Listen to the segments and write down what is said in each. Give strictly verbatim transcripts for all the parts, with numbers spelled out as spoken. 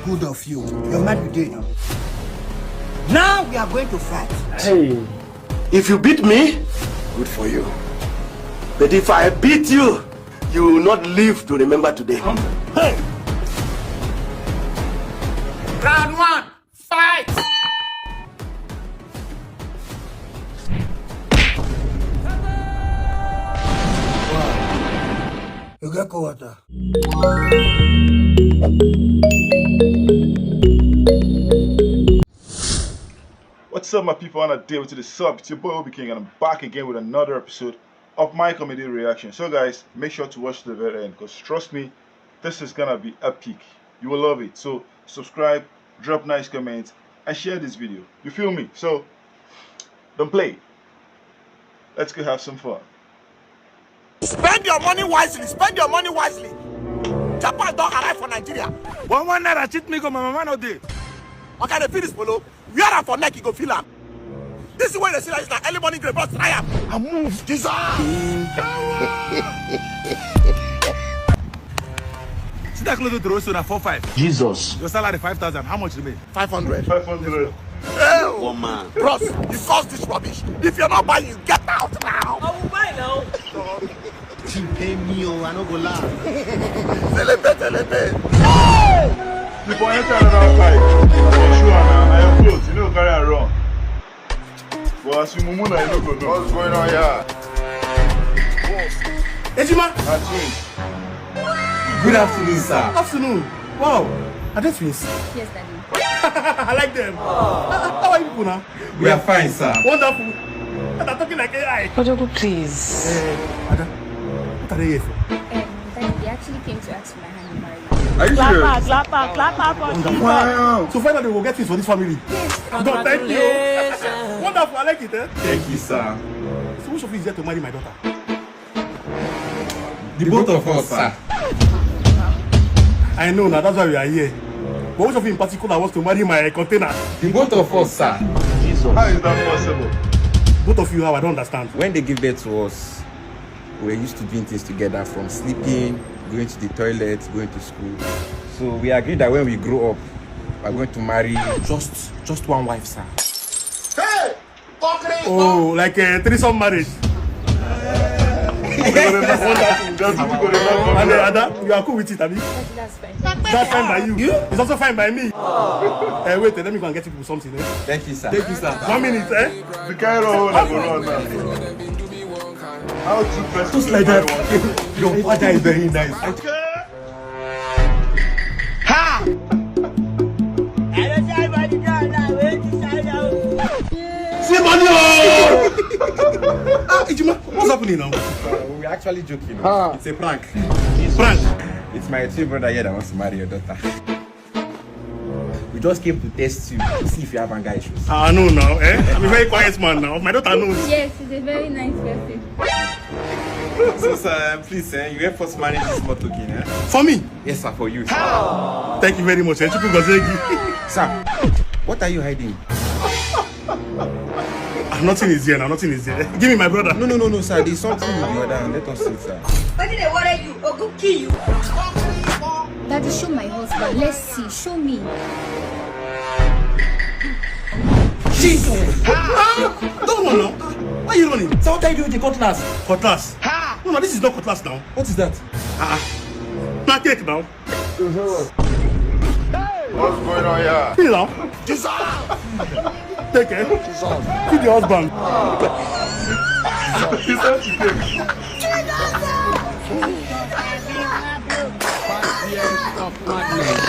Good of you. You're mad today now. Now we are going to fight. Hey. If you beat me, good for you. But if I beat you, you will not live to remember today. Hey! Round one, fight! You get cold water? What's up, my people? On a day with the sub, it's your boy Obi King, and I'm back again with another episode of my comedy reaction. So, guys, make sure to watch the very end, because trust me, this is gonna be epic. You will love it. So, subscribe, drop nice comments, and share this video. You feel me? So, don't play. Let's go have some fun. Spend your money wisely. Spend your money wisely. Japan don arrive for Nigeria. One one naira cheat me go, my mama no dey. Oga dey feel this polo. Wear am for neck, you go feel am. This is where they say that is na early morning grave, but try am. I move. Jesus. See that clothes wey throw so na four five. Jesus. Your salary five thousand. How much remain? Five hundred. Five hundred. Hey, oh, man. Bros, you cause this rubbish. If you're not buying, you get out now. I will buy now. You pay me, oh, I no go laugh. Celebrate, celebrate. You for enter another fight. For sure, na, na your clothes. You no carry am run. But as you mumu, na you no go know. What's going on here? Ejima! Na twins. Good afternoon, sir. Afternoon. Wow. Are they twins? Yes, Daddy. I like them. How are you people now? We are fine, sir. Wonderful. And I'm talking like A I. Ojogu, please. Eh, Ada, what are they here for? Um, Daddy, they actually came to ask for my hand in marriage. Are you serious? Clap her, clap her, clap her for Jesus. Wow. So finally, we'll get things for this family. Yes. God, thank you. Congratulations. Wonderful, I like it, eh? Thank you, sir. So which of you is there to marry my daughter? The both of us, sir. I know now, that's why we are here. But which of you in particular wants to marry my container? The both of us, sir. Jesus. How is that possible? Both of you, how? I don't understand. When they give birth to us, we were used to doing things together, from sleeping, going to the toilet, going to school. So we agreed that when we grow up, we're going to marry just, just one wife, sir. Hey! Oh, like a threesome marriage. And, uh, Ada, you are cool with it, abi? That's fine. That's fine by you. It's also fine by me. Eh, wait, let me go and get you people something, eh? Thank you, sir. Thank you, sir. One minute, eh? The kind of one I go run now. How two persons. Just like that. Your father is very nice. Ha! See money, oh! Ah, Ejima, what's happening now? Uh, we were actually joking. Ah. It's a prank. Prank? It's my twin brother here that wants to marry your daughter. We just came to test you, to see if you have anger issues. Ah, no, now, eh? I'm a very quiet man now. My daughter knows. Yes, he's a very nice person. So, sir, please, eh, you help us manage this small token, eh? For me? Yes, sir, for you, sir. Thank you very much, eh? Chukwu gozie gị. Sir, what are you hiding? Ah, nothing is here now, nothing is here. Give me my brother. No, no, no, no, sir. There's something in the other hand. Let us see, sir. Wetin dey worry you? Ogun kill you. Daddy, show my husband. Let's see. Show me. Jesus! Ah! Don't run now. Why are you running? So what are you doing with the cutlass? Cutlass? Ha! No, no, this is not cutlass now. What is that? Ah, ah. Na cake now. What's going on here? See now. Jesus! Take it. Jesus. Feed your husband. Jesus! Five years of madness.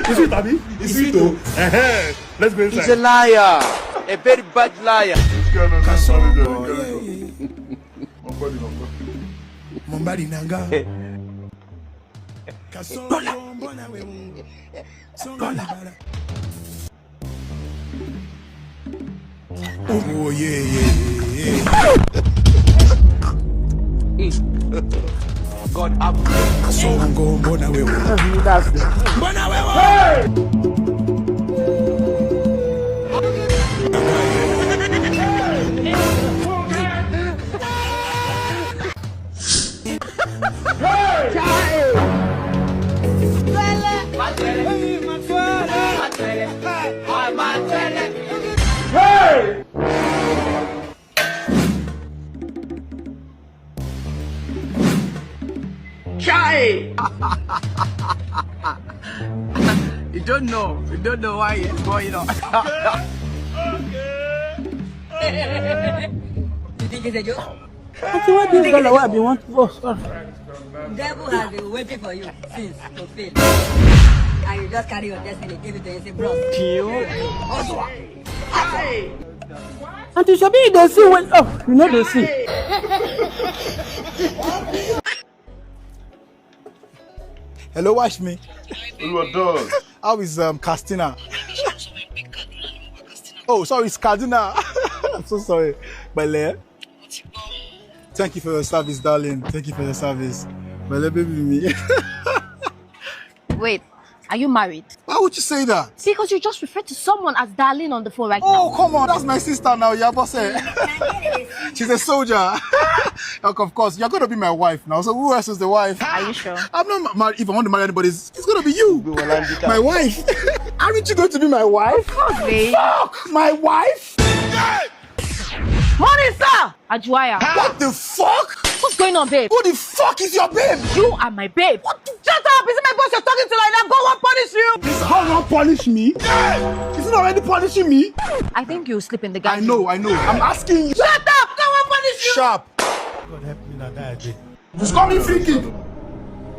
You see it, abi? You see it, oh? Ehe. Let's go inside. He's a liar. A very bad liar. This guy doesn't have money, then he gotta go. Mambadi nanga. Kasongo mbona we mungu. Songo libala. Oh, yeah, yeah, yeah, yeah. God have mercy. Kasongo mbona we mungu. Mbona we mungu. You don't know. You don't know why it's going on. You think it's a joke? Auntie, what this girl I be want? Oh, sorry. Devil has been waiting for you since to fail. And you just carry your destiny, give it to him, say, bros. Auntie, Shabi, you don't see when, oh, you know they see. Hello, watch me. How is um Castina? Oh, sorry, it's Cardina. I'm so sorry. But thank you for your service, darling. Thank you for your service. But baby me. Wait, are you married? Why would you say that? Because you just referred to someone as darling on the phone right now. Oh, come on. That's my sister now, Yabose. She's a soldier. Like, of course, you're going to be my wife now. So who else is the wife? Are you sure? I'm not ma- married. If I want to marry anybody, it's, it's going to be you. My wife. Aren't you going to be my wife? Okay. Fuck, my wife. Morning, sir. Ajuaya. What the fuck? What's going on, babe? Who the fuck is your babe? You are my babe. What? Shut up! Is it my boss you're talking to like that? God won't punish you. God won't punish me. Is it already punishing me? I think you sleep in the I garden. Know, I know. I'm asking you. Shut up! God won't punish you. Sharp. God help me na that day. You score me free kick.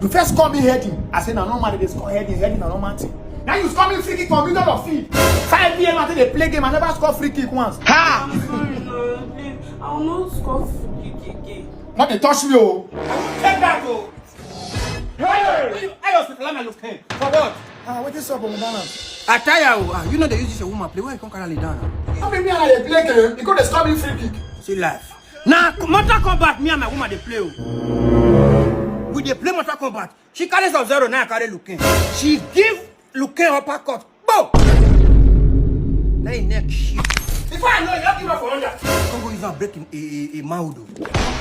You first score me heading. I say na normal they score heading, heading na normal thing. Now you score me free kick for middle of field. five p.m. I think they play game. I never score free kick once. Ha! Sorry, Lord, please. I will not score free kick again. Not they touch me, oh. I will take that, oh. Hey! I was with Lama Lufkin. For what? Ah, what is up, Obama? I tell you, uh, you know they use this a woman play. Why you come carry down? How many me and I play game? Because they score me free kick. See life. Now, Mortal Kombat, me and my woman they play. Oh. We they play Mortal Kombat. She carry Sub Zero, now I carry Luke. She give Luke uppercut. Boom! Now he neck shit. Before I know, you don't give up for under. Come go use and break in a, a, a mouth.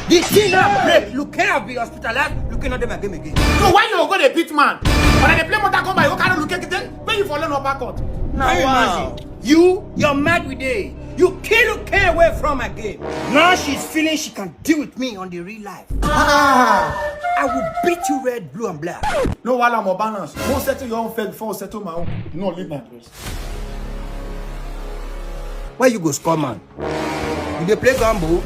The thing now break. Luke have be hospitalized. Luke not dey my game again. So why you go dey beat man? But I dey play Mortal Kombat, you go carry Luke then when you fall on uppercut. Now imagine. You, you're mad with day. You kill Luke away from my game. Now she's feeling she can deal with me on the real life. Ah, I will beat you red, blue, and black. No, while I'm on balance, go settle your own fair before I settle my own. You know, leave my place. Why you go score man? You dey play gamble?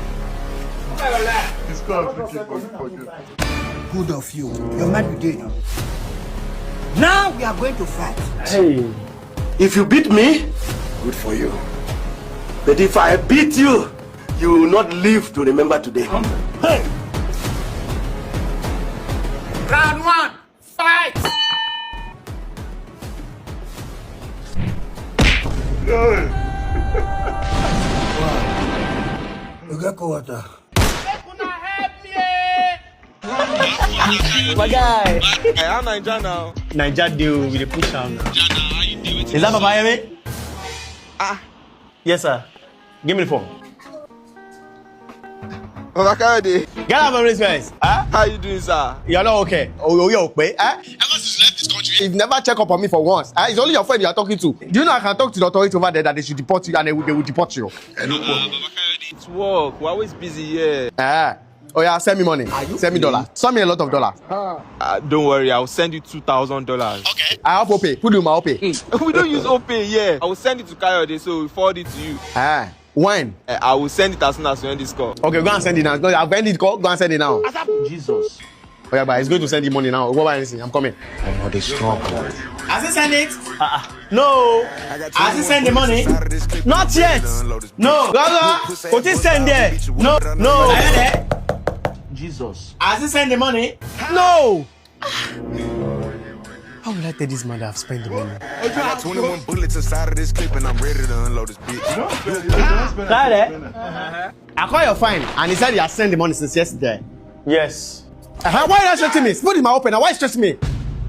This guy will keep on forget. Good of you. You're mad with day now. Now we are going to fight. Hey. If you beat me, good for you. But if I beat you, you will not live to remember today. Hey! Round one, fight! You get cold water. My guy. Hey, how Naija now? Naija deal with the push am now. Is that Baba Ere? Ah. Yes, sir. Give me the phone. Baba Kayode, Get out of this place. Huh? How you doing, sir? You're not okay. Oh, oh, you're okay. Huh? Ever since you left this country, you've never checked up on me for once. Huh? It's only your friend you are talking to. Do you know I can talk to the authority over there that they should deport you and they will, they will deport you? It's work. We're always busy here. Ah. Oh yeah, send me money. Send me dollar. Send me a lot of dollar. Uh, don't worry, I'll send you two thousand dollars. I have Opay. Put in my Opay. We don't use Opay here. I will send it to Kayode, so we'll forward it to you. Ah. When? Uh, I will send it as soon as you end this call. Okay, go and send it now. No, I've ended the call. Go and send it now. Jesus. Oh yeah, but he's going to send the money now. Go buy anything. I'm coming. I'm not a small boy. Has he sent it? Uh-uh. No. Has he sent the money? Not yet. No. Gaga, kò tí send there. No, no. Jesus. Has he sent the money? No. How will I tell this man that I've spent the money? I got twenty-one bullets inside of this clip and I'm ready to unload this bitch. Kale, I call your fine and he said he has sent the money since yesterday. Yes. Uh-huh. Why are you stressing me? Put in my open. Why stressing me?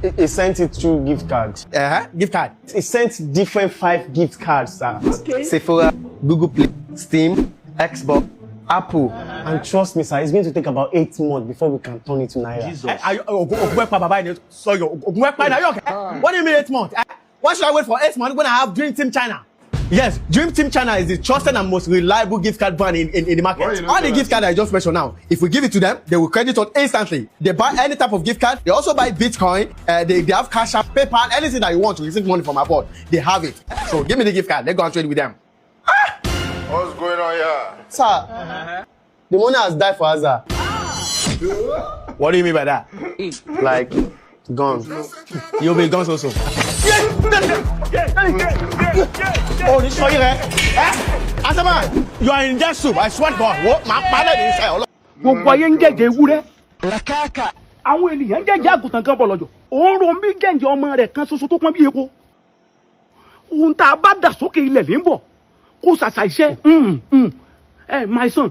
He, he sent it through gift card. Uh-huh. Gift card. He sent different five gift cards, sir. Okay. Sephora, Google Play, Steam, Xbox, Apple. And trust me, sir, it's going to take about eight months before we can turn it to Naira. Jesus. Are you Ogunwepa Baba? Sorry, Ogunwepa. Are you okay? What do you mean eight months? Eh? Why should I wait for eight months when I have Dream Team China? Yes, Dream Team China is the trusted and most reliable gift card brand in, in, in the market. All the gift card I just mentioned now, if we give it to them, they will credit us instantly. They buy any type of gift card. They also buy Bitcoin. Uh, they, they have Cash App, PayPal, anything that you want to receive money from abroad. They have it. So give me the gift card. Let's go and trade with them. What's going on here? Sir, the money has died for Azar. What do you mean by that? Like, gone. You'll be gone so soon. Oh, this for you, eh? Eh? Asaman, you are in death soup. I swear to God. What? My father didn't say. Gbogbo ayé ń jẹ́jẹ́ ewúrẹ́. Àwọn ènìyàn ń jẹ́jẹ́ àgùntàn kan bọ̀ lọ́jọ́. Òun ro bí jẹ́ǹjẹ́ ọmọ rẹ̀ kan ṣoṣo tó pọ́n bí epo. Ohun tá a bá dà sókè ilẹ̀ ní bọ̀. Kó ṣàṣà iṣẹ́. Mm, mm. Eh, my son.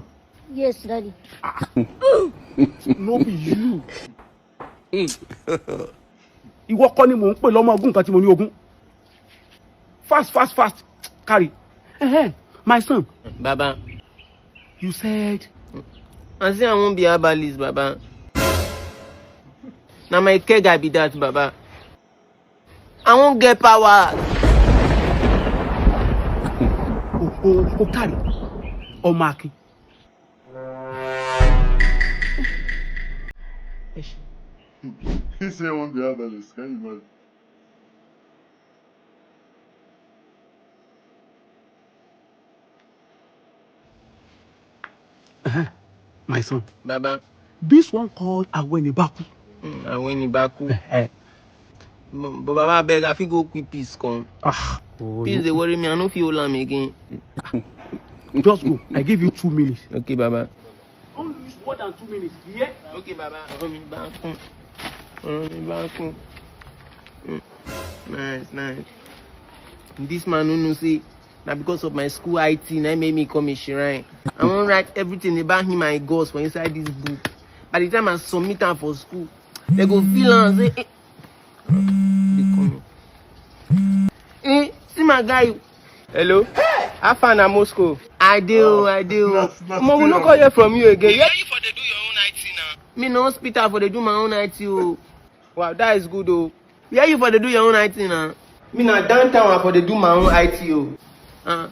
Yes, daddy. No be you. Ìwọ kọ́ ni mò ń pè lọ́mọ ogún nǹkan tí mo ní ogún. Fast, fast, fast. Carry. Eh, eh, my son. Baba, You said. I say I won't be herbalist, Baba. Na my keg I be that, Baba. I won't get power. O o o carry. Ọmọ akin. He say I won't be herbalist. Can you imagine? My son. Baba, This one called Awenibaku. mm, Awenibaku. Eh, But, but Baba, abeg, I fit go quick piss come. ah, oh, Piss dey worry me, I no fit hold am again. Just go. I give you two minutes. Okay, Baba. Don't lose more than two minutes. Yeah. Okay, Baba. Ọ̀rọ̀ mi bá kún. Ọ̀rọ̀ mi bá kún. Mm. Nice, nice. This man no know say na because of my school I T na make me come a shrine. I wan write everything about him and his gods for inside this book. By the time I submit am for school, they go feel am say, eh, they come. Eh, see my guy. Hello. How far na Moscow? I dey o, I dey o. Omo, we no come hear from you again. Where you for dey do your own I T now? Me na hospital for dey do my own I T o. Wow, that is good o. Where you for dey do your own I T now? Me na downtown I for dey do my own I T o. Uh,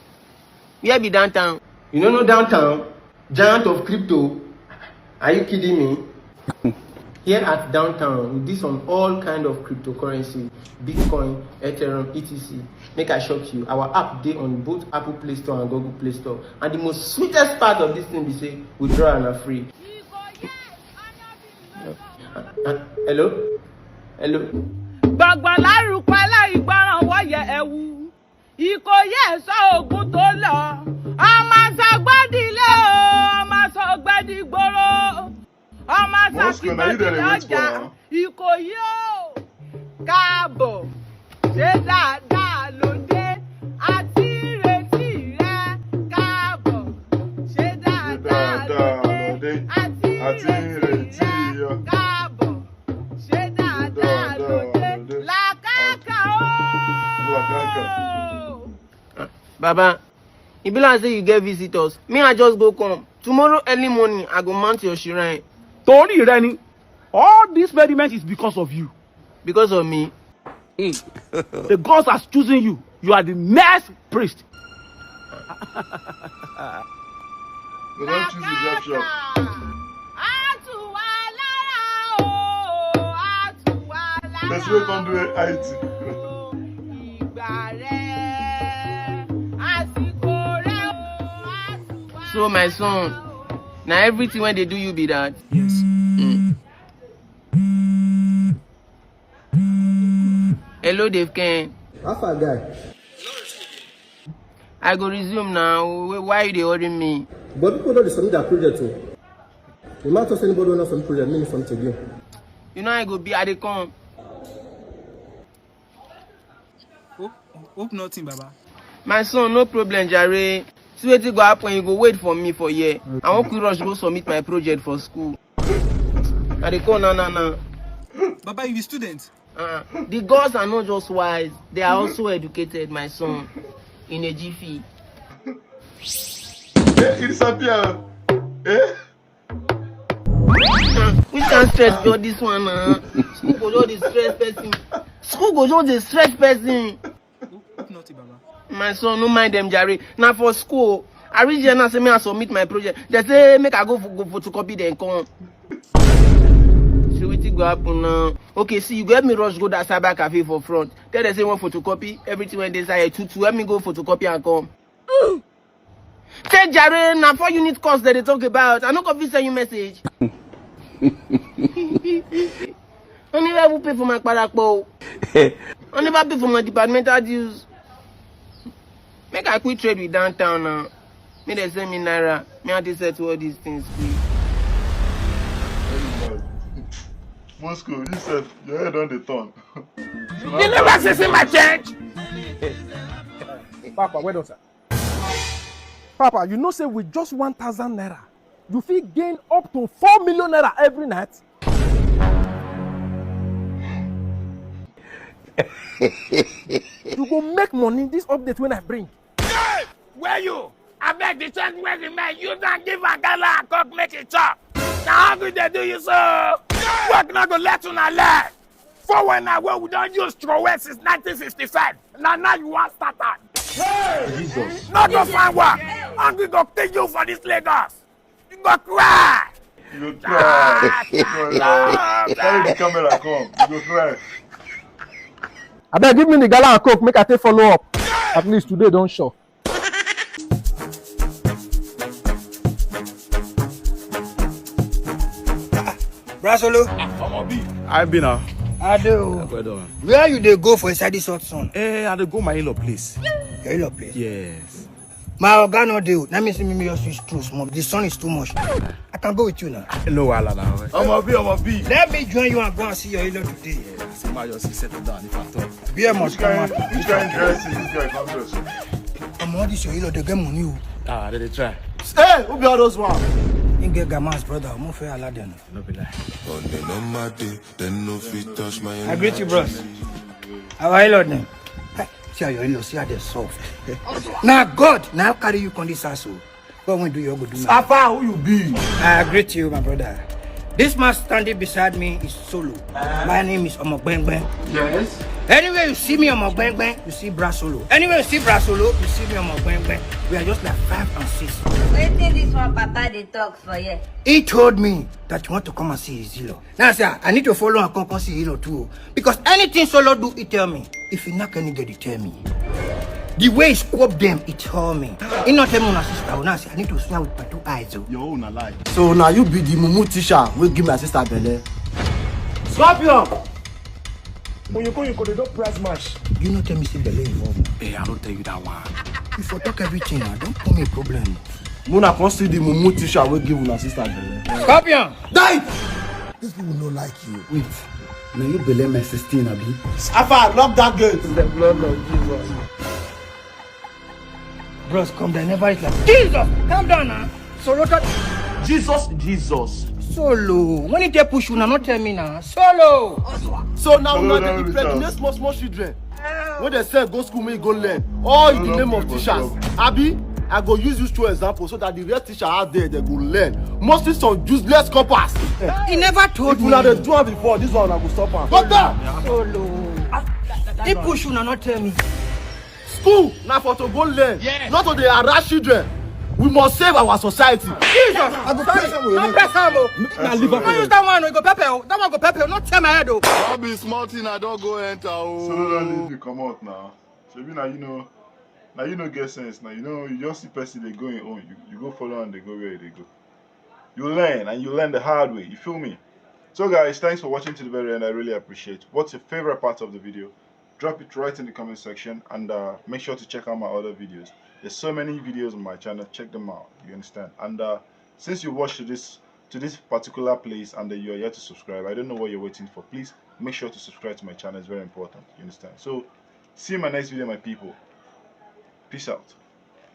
where be downtown? You no know downtown? Giant of crypto? Are you kidding me? Here at Downtown, we diss on all kind of cryptocurrency, Bitcoin, Ethereum, et cetera. Make I shock you, our app dey on both Apple Play Store and Google Play Store. And the most sweetest part of this thing be say withdrawal na free. Uh, uh, hello? Hello? Gbọ̀ngbọ̀n lárúkọ aláìgbọràn wọ́yẹ̀ ẹ̀wù. Ìkòyí ẹ̀sọ́ ògùn tó lọ. Ọmọ sọgbẹ́dìlé o, ọmọ sọgbẹ́dìgbòrò. Ọmọ sàkíbẹ̀dì ọjà. Ìkòyí o. Káàbọ̀. Ṣé dáadáa ló dé? Àti ìrètí rẹ. Káàbọ̀. Ṣé dáadáa ló dé? Àti ìrètí rẹ. Káàbọ̀. Ṣé dáadáa ló dé? Làkàkà o. Baba, e be like say you get visitors. Me, I just go come. Tomorrow early morning, I go mount your shrine. Torí rẹ ni. All this merriment is because of you. Because of me. The gods has chosen you. You are the next priest. They don't choose the job shop. Àtùwà lára o, àtùwà lára. Person wey come do I T. Ìgbà rẹ̀, àsìkò rẹ̀ o, àtùwà. So, my son, na everything wey dey do you be that. Yes. Mm. Hello, Dave Ken. How far, guy? I go resume now. Wh- Why you dey worry me? But people don't submit their project. Oh. The man tells anybody who not submit project, mean something again. You know I go be, I dey come. Hope, hope nothing, Baba. My son, no problem, jare. See wetin go happen, you go wait for me for here. I wan quick rush go submit my project for school. I dey come now, now, now. Baba, you be student? Uh, the gods are not just wise, they are also educated, my son. In a jiffy. Eh, it disappear. Eh? Which kind stress be all this one na? School go just dey stress person. School go just dey stress person. Hope, hope nothing, Baba. My son, no mind them, jare. Now for school, I reach there now, say me I submit my project. They say make I go for, go photocopy, then come. So wetin go happen now? Okay, see, you go help me rush go that cyber cafe for front. Tell them say one photocopy, everything went inside two two. Help me go photocopy and come. Say jare, na four unit course that they talk about. I no go fit send you message. Only I will pay for my parapo. Only I pay for my departmental dues. Make I quit trade with downtown now. Make dem send me naira. Me I dey settle all these things quick. Moscow, you sef, your head don dey turn. You never see see my change. Papa, well done, sir. Papa, you know say with just one thousand naira, you fit gain up to four million naira every night. You go make money this update when I bring. Where you? I beg the change wey remain. You don give am gala and coke make e chop. Na hungry dey do you so. Work no go let una learn. For when na wey we don use throway since nineteen fifty-five. Na now you wan start am. Jesus. No go find work. Hungry go kill you for this Lagos. You go cry. You go cry. You go cry. Carry the camera come. You go cry. Abeg, give me the gala and coke, make I take follow up. At least today don sure. Brasolo, I be now. Ado, Well done. Where you dey go for inside this hot sun? Eh, I dey go my in-law place. Your in-law place. Yes. My oga no dey o. Na me say make me just switch clothes small. The sun is too much. I can go with you now. No wahala now. Omo B, Omo B. Let me join you and go and see your in-law today. See my just settle down if I talk. Beer must Which come kind, out. which kind dress is this guy come dress? Omo, all this your in-law, they get money o. Ah, they dey try. Hey, who be all those ones? Him get Gaman's brother, Omo Fe Aladen. No be lie. On a normal day, then no fit touch my I greet you, bros. Our in-law dem. Hey, see how your in-law, see how they soft. Now God, now carry you come this house o. God wan do your go do now. Afa, who you be? I greet you, my brother. This man standing beside me is Solo. My name is Omo Gbengben. Yes. Anywhere you see me, Omo Gbengben, you see Bra Solo. Anywhere you see Bra Solo, you see me, Omo Gbengben. We are just like five and six. Wetin this one papa dey talk for here? He told me that you want to come and see his in-law. Now I say, I need to follow and come, come see his in-law too o. Because anything Solo do, he tell me. If he knock any girl, he tell me. The way he scope them, he tell me. He not tell me una sister o. Now I say, I need to see her with my two eyes o. Your own na lie. So now you be the mumu teacher wey give my sister belle. Scorpion! When you go, you go, they don't price match. You no tell me say belle involve. Eh, I don't tell you that one. You for talk everything, I don't put me problem. Muna come see the mumu teacher wey give una sister belle. Scorpion! Die! These people no like you. Wait, now you belle my sixteen, abi? Afa, lock that gate. Bros, come down, never eat like Jesus! Calm down now. Solo, Jesus, Jesus. Solo. When he take push una, not tell me now. Solo. So now No, una no, dey no, impregnate no. Small small children wey dey sell go school make e go learn. All in the name of teachers. Abi, I go use you two example so that the real teacher out there, they go learn. Mostly some useless coppers. He never told If me. una dey do am before, this one una go stop am. Go down. Solo. He push una, not tell me. School na for to go learn, not to dey harass children. We must save our society. Jesus! I go press am o. No press am o. Na leave am. No use that one o. You go pepper o. That one go pepper o. No tear my head o. No be small thing I don go enter So no don leave o. you comot now. Shebi na you know, na you no get sense now. You know, you just see person dey go him own. You, you go follow and they go where they go. You learn and you learn the hard way. You feel me? So guys, thanks for watching to the very end. I really appreciate. What's your favorite part of the video? Drop it right in the comment section and uh, make sure to check out my other videos. There's so many videos on my channel. Check them out. You understand? And uh, since you watched to this to this particular place and uh, you are yet to subscribe, I don't know what you're waiting for. Please make sure to subscribe to my channel. It's very important. You understand? So see you in my next video, my people. Peace out.